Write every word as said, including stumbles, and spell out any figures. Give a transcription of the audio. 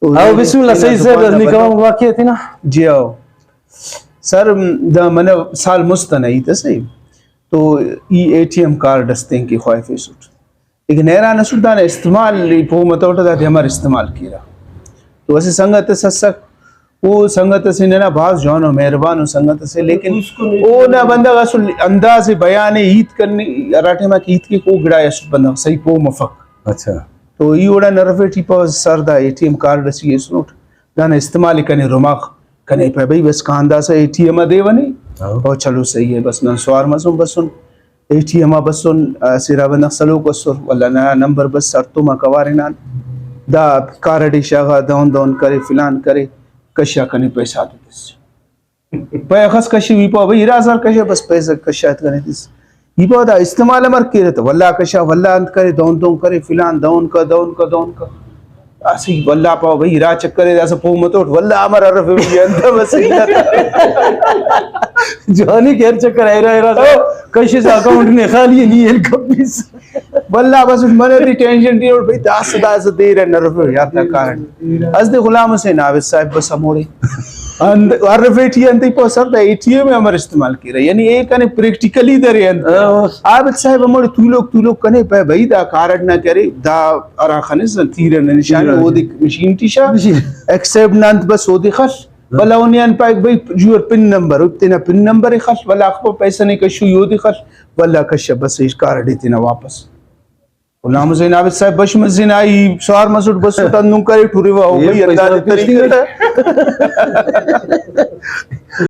او بسم اللہ، صحیح صاحب، نی کہو واقعہ تینا۔ جی ہو۔ سر، دا منہ سال مست ئنا ہیت اسے، تو ای اے ٹی ایم کارڈ اس تینکہ خواہفیسٹ، لیکن حیران اسٹ دانا استعمال ای پہہ متوٹہ، دادے امر استعمال کیرہ۔ تو اسہ سنگت اس اسک، او سنگت اسے ننا بھاز جوانو مہربانو سنگت اسے، لیکن اونا بندغ اسل انداز بیان ہیت کننگ، ہرا ٹائما کہ ہیت کیک او گڑا اسٹ بندغ صحیح پہہ مفک۔ اچھا۔ تو ای اوڑان ہرفیٹ، ای پاوہ سر دا اے ٹی ایم کارڈ اس ای ایسنٹ، دانا استعمال ءِ کنے رماغ، کنے پائے بھئی بس کان داسہ اے ٹی ایم آ دے و نے، ہاں۔ او چلو صحیح ہے، بس نن سوار مسن بسن، اے ٹی ایم آ بسن، اسہ ارا بندغ سلوک اسر، ولدا ننا نمبر بس ہڑتوم آ کوار ہنان، دا کارڈ ءِ شاغا، دہن دہن کرے، فلان کرے، کشا کنے پیسہ تے تس۔ پائے اخس کشو، ای پاوہ بھئی ارا ہزار کشا، بس پیسہ کشا ایت کنے تس۔ ای پاوہ دا استعمال امر کیرہ تہ، ولدا کشا، ولدا انت کرے، دہن دہن کرے، فلان دہن کا، دہن کا، دہن کا۔ اسہ ولدا پاوہ بھئی ارا چکرے، داسہ پہہ متوٹ، ولدا امر ہرفے بھئی، انت بس۔ جوانی کہ ہر چکر ایرا ایرا کشسا اکاؤنٹ نے خالی ہے، نی ہیل کپیس۔ ولدا بس منہ تے ٹینشن ٹی اٹ بھئی، داسہ داسہ دیر ءِ نرفے یار دا کارڈ۔ حضرت غلام حسین عابد صاحب بس ہموڑے۔ انت ہرفے ٹی انت ای پاوہ سر دا اے ٹی ایم امر استعمال کیرہ، یعنی اے کنے پریکٹیکلی درے انت۔ ہاں۔ عابد صاحب ہموڑے تولوک تولوک کنے پائے بھئی دا کارڈ نا کرے، دا ہرا خنس نا تیر نا نشان ءِ، تیر نا۔ اودے مشین ٹی شا، مشین۔ ایکسپٹ نا انت بس اودے خل۔ ولدا اونے آن پائک بھئی یور پن نمبر، او تینا پن نمبر ءِ خل، ولدا اخبہ پیسہ نے کشوئی اودے خل، ولدا کشہ بس اے کارڈ ءِ تینا واپس۔ غلام حسین عابد صاحب بش مزن آئی سوار مسٹ بس تو ہندن کرے ٹرے وا، او اے بھئی پیسہ اللہ دے پیسہ ترے۔